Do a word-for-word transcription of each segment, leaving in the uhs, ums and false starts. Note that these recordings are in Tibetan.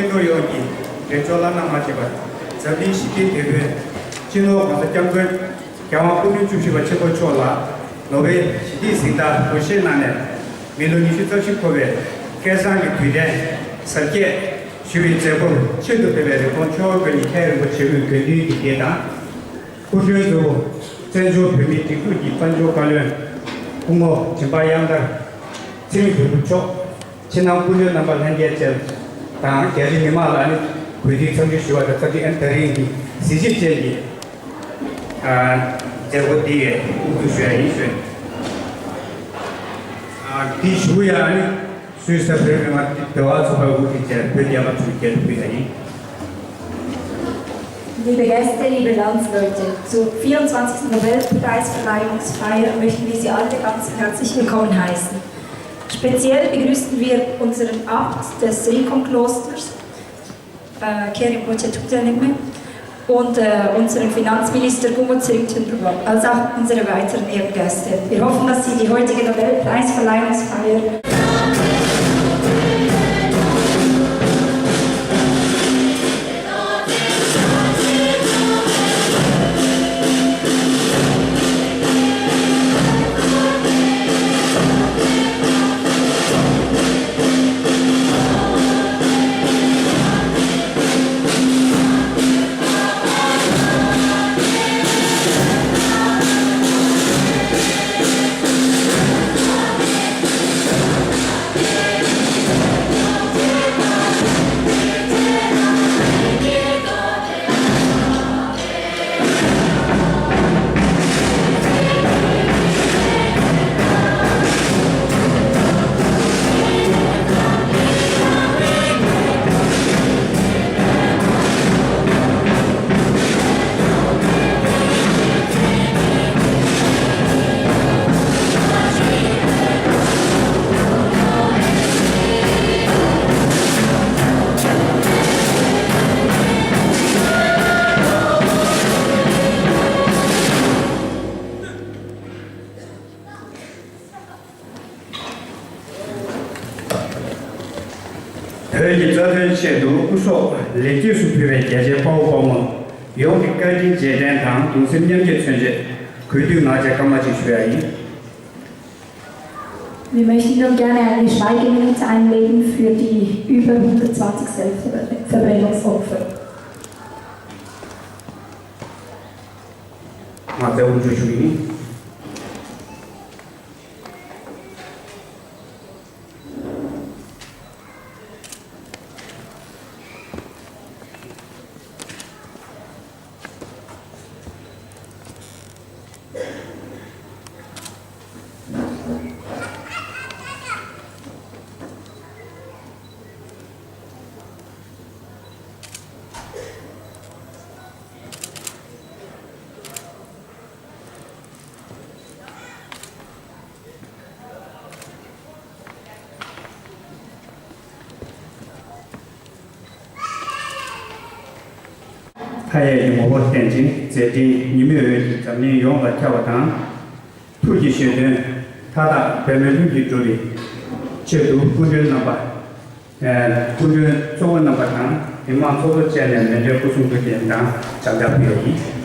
ལྷོ་ཡོངས་ཀྱི་འབྲེལ་ཕྱོགས་བླ་ན་མ་མཆིས་པ་འཛམ་གླིང་ཞི་བདེའི་དེད་དཔོན་སྤྱི་ནོར་༸གོང་ས་༸སྐྱབས་མགོན་རྒྱལ་དབང་སྐུ་ཕྲེང་བཅུ་བཞི་པ་ཆེན་པོ་མཆོག་ལ་ནོ་བེལ་ཞི་བདེའི་གཟེངས་རྟགས་འབུལ་བཞེས་གནང་ནས་མི་ལོ་ཉི་ཤུ་རྩ་བཞི་འཁོར་བའི་སྐལ་བཟང་གི་དུས་དྲན་གཟབ་རྒྱས་ཞུ་བའི་མཛད་སྒོར་ཆེད་དུ་ཕེབས་པའི་རིན་གོང་མཆོག་དགོན་གྱི་མཁན་རིན་པོ་ཆེ་དབུས་དགེ་འདུན་གྱི་སྡེ་དང་། སྐུ་མགྲོན་གཙོ་བོ་བཙན་བྱོལ་བོད་མིའི་སྒྲིག་འཛུགས་ཀྱི་དཔལ་འབྱོར་བཀའ་བློན་སྐུ་ངོ་འཇིམ་པ་དབྱངས་དར་ཚེ་རིང་དོན་གྲུབ་མཆོག་ཕྱི་ནང་སྐུ་མགྲོན་རྣམ་པ་ལྷན་རྒྱས་བཅས་དང་རྒྱ་ཆེ་མི་མང་ལ་ནི་གུས་བཏུད་འཚམས་འདྲི་ཞུ་བ་དང་། ཚ་ཏི་ཨན་ད་རིང་གི་གཟི་བརྗིད་ཅན་གྱི་ཨ་མཛད་སྒོ་འདི་ཡི་དབུ་འཛུགས་ཞུ་ཡ་ཡིན་ཞུ། ཨ་འདི་ཞུ་ཡ་ནི་སུད་སི་བོད་མི་མང་འབྲེལ་བ་ཚོགས་པའི་དབུ་ཁྲིད་བཅས་བོད་རྒྱལ་ཁབ་ཚོའི་རྒྱལ་དབུས་ཡིན། Liebe Gäste, liebe Landsleute, zur vierundzwanzigsten Nobelpreisverleihungsfeier möchten wir Sie alle ganz herzlich willkommen heißen. Speziell begrüßen wir unseren Abt des Rincon-Klosters, äh, Kherim Poche Thukdyanigme, und, äh, unseren Finanzminister Kumo Tserim Tünrübok, als auch unsere weiteren Ehrengäste. Wir hoffen, dass Sie die heutige Nobelpreisverleihungsfeier བོད་ཀྱི་རྩ་དོན་ཆེད་དུ་སྐུ་སྲོག་ལེགས་སྐྱེས་སུ་ཕུལ་བའི་རྒྱ་ཆེའི་དཔའ་བོ་དཔའ་མོ་ཡོངས་ཀྱི་བཀའ་དྲིན་རྗེས་དྲན་དང་གདུང་སེམས་མཉམ་སྐྱེད་མཚོན་ཆེད་གུས་འདུད་ངག་བཅད་སྐར་མ་གཅིག་ཞུ་ཡ་ཡིན། Wir möchten nun gerne eine Schweigeminute einlegen für die über hundertzwanzig Selbstverbrennungsopfer. ང་ཚོའི་དབུ་འཛུགས་ཞུ་གི་ཡིན། མཐའ་ཡས་ཀྱི་ངོ་བོར་བརྟེན་ཅིང་མཛད་འཕྲིན་ཉི་མའི་འོད་ཀྱིས་འཛམ་གླིང་ཡོངས་ལ་ཁྱབ་པ་དང་། ཐུགས་ཀྱི་བཞེད་དོན་མཐའ་དག་འབད་མེད་ལྷུན་གྱིས་འགྲུབ་པའི་ཆེད་དུ་སྐུ་མགྲོན་རྣམ་པ། ཨ་སྐུ་མགྲོན་གཙོ་བོ་རྣམ་པ་དང་མི་མང་ཚོགས་གཙོ་བཅས་ནས་མཎྜལ་སྐུ་གསུང་ཐུགས་རྟེན་དང་ཕྱག་རྟགས་ཕུལ་ཡ་ཡིན།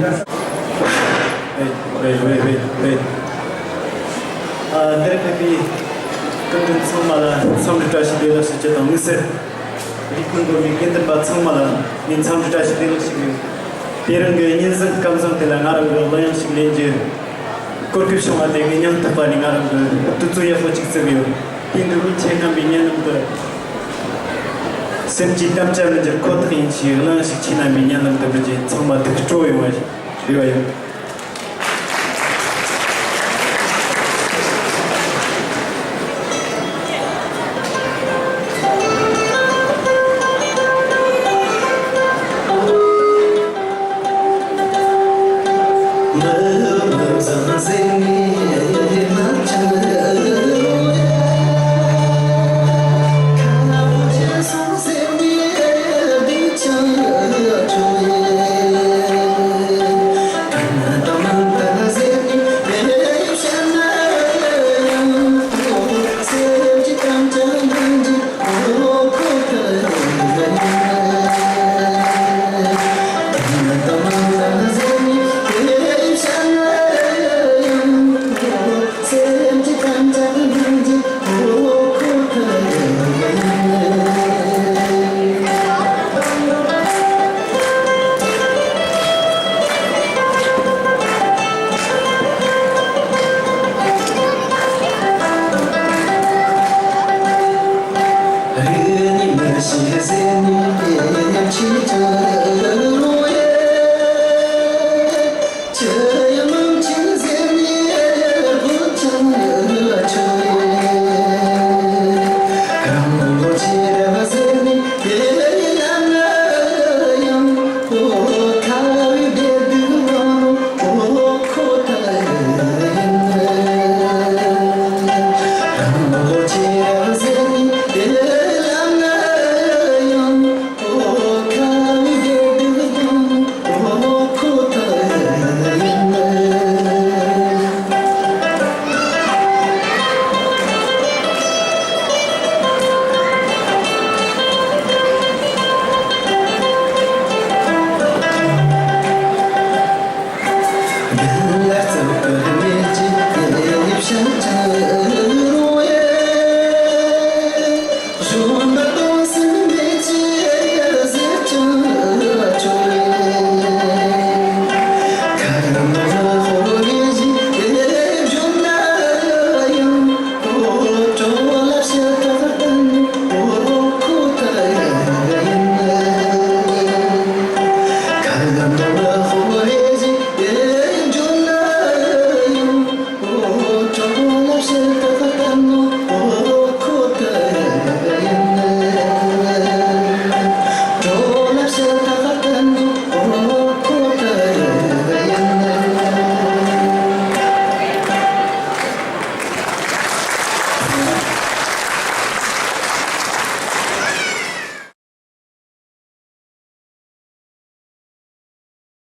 རེད། རེད། རེད། རེད། རེད། ཨ། འདིར་ཕེབས་པའི་སྐུ་མགྲོན་ཚང་མ་ལ་འཚམས་འདྲི་བཀྲ་ཤིས་བདེ་ལེགས་ཞུ་རྒྱུ་དང་། དམིགས་བསལ་རིགས་ཁོངས་སྒོ་ནས་དགེ་འདུན་པ་ཚང་མ་ལ་ངས་འཚམས་འདྲི་བཀྲ་ཤིས་བདེ་ལེགས་ཞུ་གི་ཡོད། དེ་རིང་གི་ཉིན་གཟིགས་སྐབས་བཟང་དེ་ལ་ང་རང་གི་གླུ་དབྱངས་ཤིག་ལེན་རྒྱུ་གོ་སྐབས་བྱུང་བ་དེ་ངས་སྙིང་ཐག་པ་ནས་ང་རང་གི་དུས་ཚོད་ཡག་པོ་ཅིག་བརྩིས་ཡོད། དེ་འདུག་ཁྱེད་རྣམ་པའི་སྙན་ལམ་དུ། སེམས་ཀྱི་དམ་བཅའ་མི་འགྱུར་ཁོ་ཐག་ཡིན་ཞེས་གླུ་དབྱངས་ཤིག་ཁྱེད་རྣམ་པའི་སྙན་ལམ་དུ་འབུལ་རྒྱུ། ཚང་མ་ཐུགས་སྤྲོ་ཡོང་བ་ཞིག་རེ་བ་ཡོད།